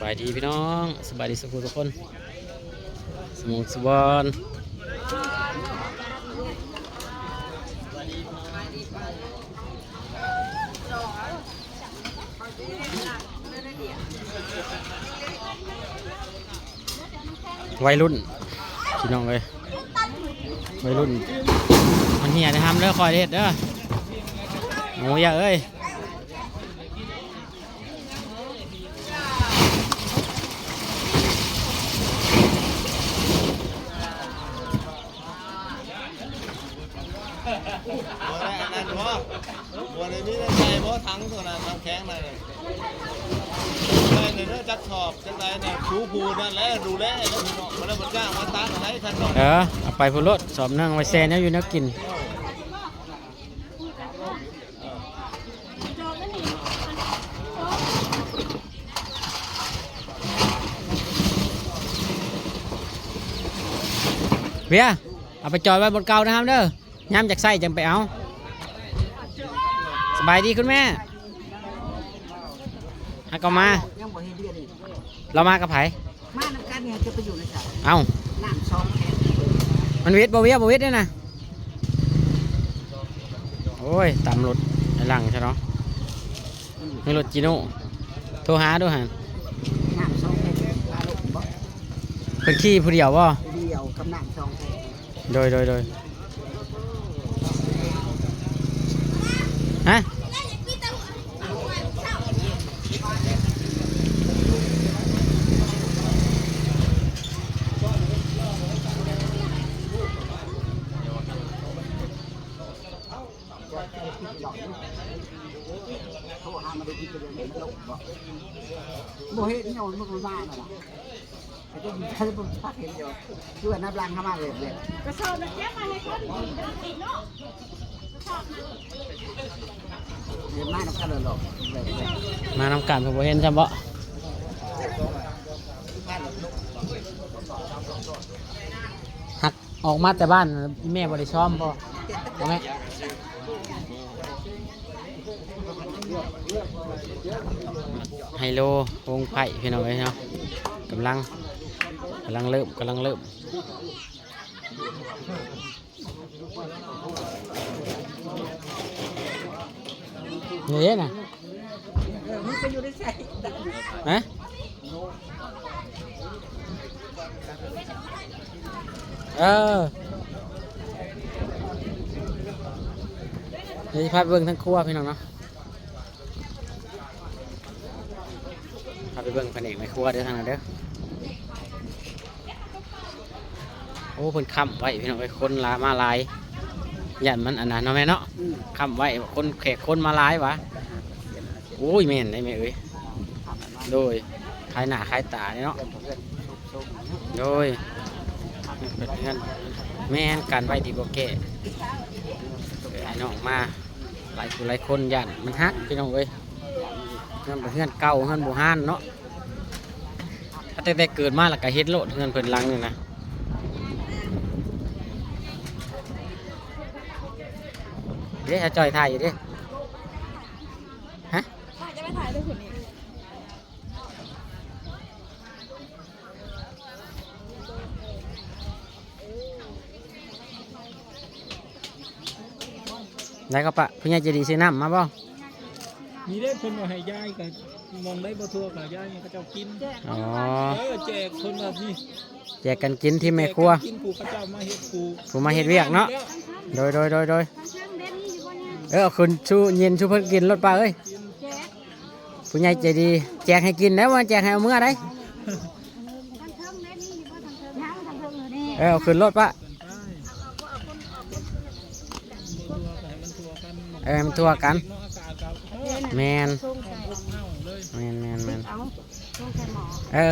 ສະບາຍດີພີ່ນ້ອງ ສະບາຍດີສູ່ຜູ້ສູ່ຄົນ ສະໝຸງສະບອນ ໄວລຸ້ນພີ່ນ້ອງເອີຍ ໄວລຸ້ນ ມັນເຫຍແຕ່ທຳເດີ ຂ້ອຍເຮັດເດີ ໂອ້ຍເອີຍ. ບໍ່ໄດ້ອັນນັ້ນບໍ່? ບໍ່ໄດ້ມີໃນໃຈບໍ່? ຖັງຕົວນັ້ນ ນ້ຳແຂງນັ້ນ ໄດ້ເດີ ຈັກສອບ ຈັກໃດນະ ຜູ້ຜູ້ນັ້ນແຫຼະ ດູແລເດີພີ່ນ້ອງ ບໍ່ໄດ້ບໍ່ຈ້າງມາຕັກໃດຄັນ ເອີ ເອົາໄປພຸ້ນໂລດ ສອບໜຶ່ງ ໄວ້ແຊ່ແນວຢູ່ແນວກິນ. ເວຍ ເອົາໄປຈອດໄວ້ບ່ອນເກົ່ານະຮັບເດີ ຍາມຢາກໃຊ້ຈັ່ງໄປເອົາ. ສະບາຍດີຄຸນແມ່ ຫາກໍມາ ຍັງບໍ່ເຫັນເດືອນນີ້ ລາວມາກັບໃຜ? ມານຳກັນນີ້ ຈະໄປຢູ່ໃນໃສ? ເອົ້າ ນ້ຳສອງແພັກ ມັນເວັດບໍ່ ເວຍບໍ່ເວັດເດ້ນະ. ໂອ້ຍ ຕຳລົດໄອ້ຫຼັງຊະເນາະ ມີລົດຈີໂນ່ ໂທຫາດູຫັ້ນ ນ້ຳສອງແພັກ ພາລົງບໍ່? ເພິ່ນຂີ່ຜູ້ດຽວບໍ່? ຜູ້ດຽວກັບນ້ຳສອງແພັກ ໂດຍ ໂດຍ ໂດຍ ຮະ? ໂທຫາມາດູ ບໍ່ເຫັນ ຍັງບໍ່ມານະ. ເຈົ້າບໍ່ຈັກເຫັນຢູ່ ຄືວ່ານັບຫຼັງເຮົາມາເລີຍ ກະສອບນະ ເກັບມາໃຫ້ເຂົາເນາະ ກະສອບນະ ເຫັນມານຳກັນເລີຍ ມານຳກັນ ເພິ່ນບໍ່ເຫັນຊ້ຳບໍ? ຫັກອອກມາແຕ່ບ້ານ ແມ່ບໍ່ໄດ້ຊ້ອມບໍ? ບໍ່ແມ່ນ. ໄຮໂລວົງໄພພີ່ນ້ອງເອີຍເນາະ ກຳລັງ ກຳລັງເລີ່ມ ກຳລັງເລີ່ມ ນີ້ນະ ຮະ? ເອີ ດຽວຊິພາໄປເບິ່ງທາງຄົວພີ່ນ້ອງເນາະ ພາໄປເບິ່ງພະແນກແມ່ຄົວເດີທາງນັ້ນເດີ. ໂອ້ ເພິ່ນຄ້ຳໄວ້ພີ່ນ້ອງເອີຍ ຄົນຫຼາຍ ມາຫຼາຍ ຢ້ານມັນອັນນັ້ນເນາະແມ່ເນາະ ອືມ ຄ້ຳໄວ້ ຄົນ ແຂກຄົນມາຫຼາຍຫວາ. ໂອ້ຍ ແມ່ນໄດ໋ແມ່ເອີຍ ໂດຍ ຂາຍໜ້າຂາຍຕາເນາະ ໂດຍ ເຮັດເຮືອນ ແມ່ນ ກັນໄວ້ດີກວ່າແກ້ ເອີ ອ້າຍນ້ອງມາຫຼາຍຜູ້ຫຼາຍຄົນ ຢ້ານມັນຫັກພີ່ນ້ອງເອີຍ ເຮືອນ ເຮືອນເກົ່າ ເຮືອນບູຮານເນາະ ຕັ້ງແຕ່ເກີດມາແລ້ວກະເຫັນໂລດ ເຮືອນເພິ່ນຫຼັງນີ້ນະ ເດ້ ອາຈ່ອຍຖ່າຍຢູ່ເດ້ ຮະ? ຈະໄປຖ່າຍຮູບຜູ້ນີ້ ໄດ້ກໍປະ ຜູ້ໃຫຍ່ໃຈດີຊື້ນ້ຳມາບໍ່? ມີເດ້ ເພິ່ນວ່າໃຫ້ຢາຍ ກໍໝ່ອງໃດບໍ່ທົ່ວກໍຢາຍໃຫ້ເຂົາເຈົ້າກິນ ອໍ ເອີ ແຈກ ເພິ່ນວ່ານີ້ ແຈກກັນກິນ ທີມແມ່ຄົວ ແຈກກັນກິນ ຜູ້ເຂົາເຈົ້າມາເຮັດ ຜູ້ ຜູ້ມາເຮັດວຽກເນາະ ໂດຍ ໂດຍ ໂດຍ ໂດຍ ເອີ ເອົາຂຶ້ນສູ່ເຢັນສູ່ເພິ່ນກິນໂລດປ້າເອີຍ ຜູ້ໃຫຍ່ໃຈດີ ແຈກໃຫ້ກິນເດີ ບໍ່ແມ່ນແຈກໃຫ້ເອົາເມືອໃດ ເອີ ເອົາຂຶ້ນໂລດປ້າ ເອີ ໃຫ້ມັນທົ່ວກັນ ແມ່ນ ແມ່ນ ແມ່ນ ແມ່ນ ເອີ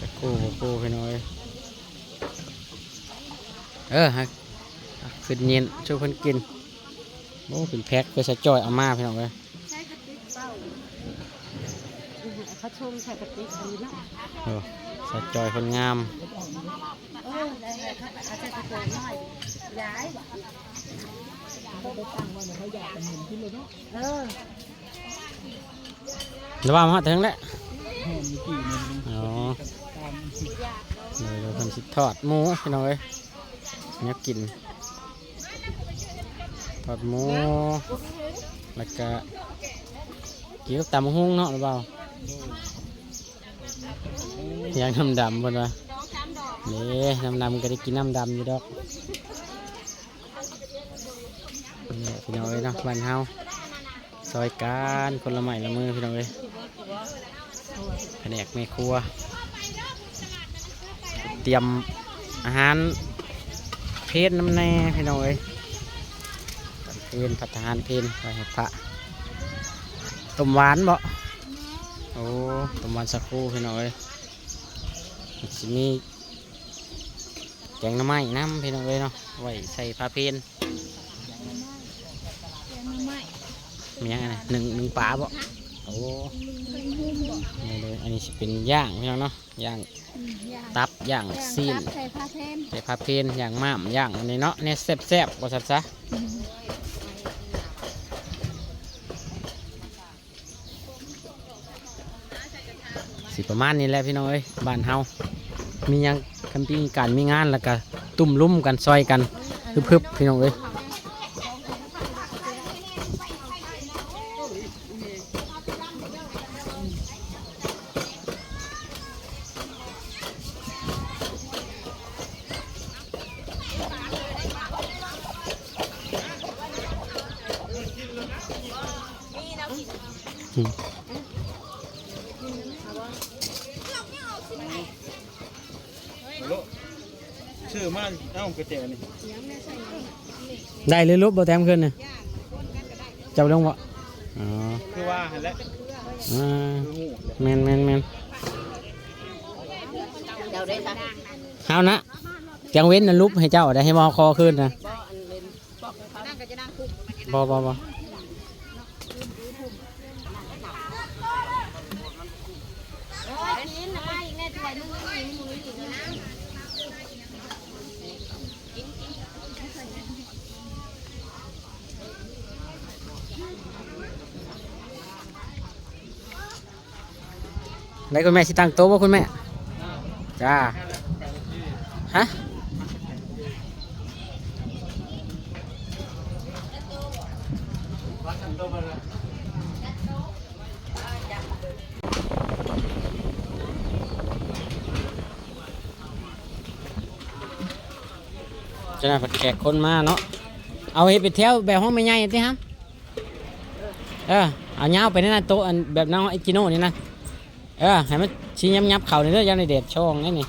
ຈັກຄູ່ບໍ່ຄູ່ພີ່ນ້ອງເອີຍ ເອີ ໃຫ້ຂຶ້ນເຢັນສູ່ເພິ່ນກິນ ໂອ້ ເປັນແພັກ ເພື່ອສະຈ່ອຍເອົາມາພີ່ນ້ອງເອີຍ ເ ເຂົາຊົງໃສ່ກະຕິກອັນນີ້ເນາະ. ໂອ້ ສາວຈອຍຄົນງາມ. ເອີ ເອົາໃສ່ກະຕິກໜ້ອຍ ຢາຍ ເອີ ລະວ່າມາຮອດເຖິງແລ້ວ. ອໍ ໂດຍໆ ເພິ່ນຊິທອດໝູ ພີ່ນ້ອງເອີຍ ແນວກິນ ທອດໝູ ແລ້ວກະກິນກັບຕຳບັກຫຸ່ງເນາະ ລະວ່າ. ຢາກນ້ຳດຳເພິ່ນວ່າ. ເດ້ ນ້ຳດຳກໍໄດ້ກິນນ້ຳດຳຢູ່ດອກ. ນີ້ແຫຼະ ພີ່ນ້ອງເອີຍເນາະ ບ້ານເຮົາ ຊ່ອຍກັນຄົນລະໄມ້ລະມື ພີ່ນ້ອງເອີຍ. ພະແນກແມ່ຄົວ ຕຽມອາຫານເພນນຳແດ່ ພີ່ນ້ອງເອີຍ. ເພນ ພັດອາຫານເພນໄວ້ໃຫ້ພະ. ຕົ້ມຫວານບໍ? ໂອ້ ຕົ້ມຫວານສາຄູ ພີ່ນ້ອງເອີຍ. ມັນຊິມີແກງໜໍ່ໄມ້ນຳ ພີ່ນ້ອງເອີຍເນາະ ໄວ້ໃສ່ພະເພນ. ແກງໜໍ່ໄມ້ ມີຫຍັງອັນນັ້ນ? ໜຶ້ງ ໜຶ້ງປາບໍ? ໂອ້ ນີ້ເດີ ອັນນີ້ຊິເປັນຍ່າງ ພີ່ນ້ອງເນາະ ຍ່າງ ອືມ ຍ່າງ ຕັບ ຍ່າງ ຍ່າງຊີ້ນ ຕັບໃສ່ພະເພນ ໃສ່ພະເພນ ຍ່າງມ້າມ ຍ່າງອັນນີ້ເນາະ ແນວແຊບໆ ວ່າຊັ້ນຊະ. ອືມ ຊິປະມານນີ້ແຫຼະ ພີ່ນ້ອງເອີຍ ບ້ານເຮົາມີຫຍັງ ຄັນມີການມີງານ ແລ້ວກະຕຸ້ມລຸມກັນ ຊ່ອຍກັນ ຮຶບໆ ພີ່ນ້ອງເອີຍ. ຊື້ມາ ເອົາກະແຈນີ້ ໄດ້ເລີຍລູກ ບໍ່ແຕ້ມຂຶ້ນນະ ເຈົ້າລົງບໍ່? ອໍ ຄືວ່າຫັ້ນແຫຼະ ອ່າ ຄືຮູ້ ແມ່ນໆໆ ເຮົານະ ກາງເວັນນະ ຫຼຸບໃຫ້ເຈົ້າໄດ້ ໃຫ້ມາຂໍຄືນນະ. ບໍ່ ບໍ່ ບໍ່ ໄດ້ ຄຸນແມ່ຊິຕັ້ງໂຕະບໍ່ຄຸນແມ່? ຈ້າ ຮະ? ຈະນັ້ນແຂກຄົນມາເນາະ ເອົາເຮັດເປັນແຖວແບບຫ້ອງແມ່ໃຫຍ່ຕິຮະ. ເອີ ເອົາຍາວໄປນັ້ນນະ ໂຕະອັນແບບນ້ອງໄອຈິໂນນີ້ນະ. ເອີ ໃຫ້ມັນຊິຫຍັບໆເຂົ້ານີ້ເດີ ຢ້ານໄດ້ແດດຊ່ອງໄດ໋ນີ້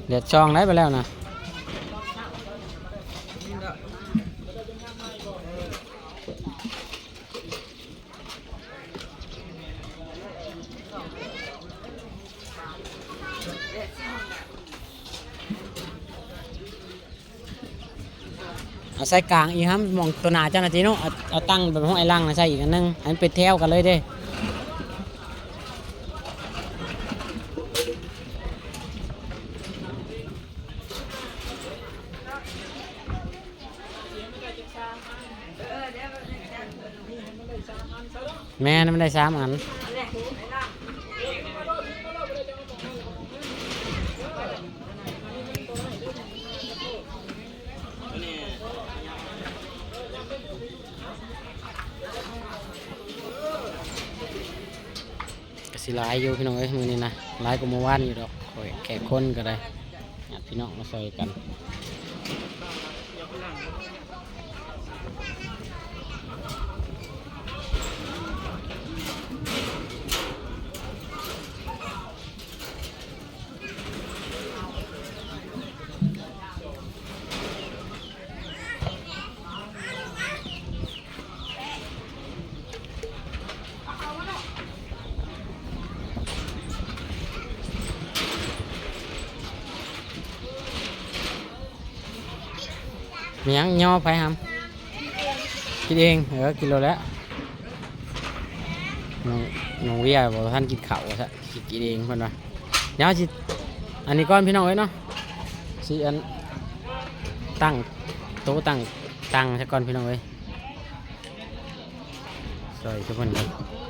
ແດດຊ່ອງໄດ໋ ໄປແລ້ວນະ. ເອົາໃສ່ກາງອີກຫຳ ໝ່ອງໂຕໜ້າເຈົ້າໜ້າຕິເນາະ ເອົາ ເອົາຕັ້ງແບບຫ້ອງໄອຫຼັງໃສ່ອີກອັນໜຶ່ງ ໃຫ້ມັນເປັນແຖວກັນເລີຍເດ້. ແມ່ນ ມັນໄດ້ສາມອັນ. ກະຊິຫຼາຍຢູ່ພີ່ນ້ອງເອີຍ ມື້ນີ້ນະ ຫຼາຍກວ່າມື້ວານຢູ່ດອກ ຂ້ອຍແຂກຄົນກະໄດ້ ຍາດພີ່ນ້ອງມາຊ່ອຍກັນ. ເ ມີຫຍັງຍໍໃຜຫຳ? ກິນເອງ. ເອີ ກິນໂລດແລ້ວ. ນ້ອງ ນ້ອງເວຍບໍ່ທັນກິນເຂົ້າວ່າຊັ້ນ ຊິກິນເອງເພິ່ນວ່າ. ດຽວຊິ ອັນນີ້ກ່ອນພີ່ນ້ອງເອີຍເນາະ ຊິອັນ ຕັ້ງໂຕະ ຕັ້ງຕັ່ງຊະກ່ອນພີ່ນ້ອງເອີຍ. ຊ່ອຍທຸກຄົນເດີ.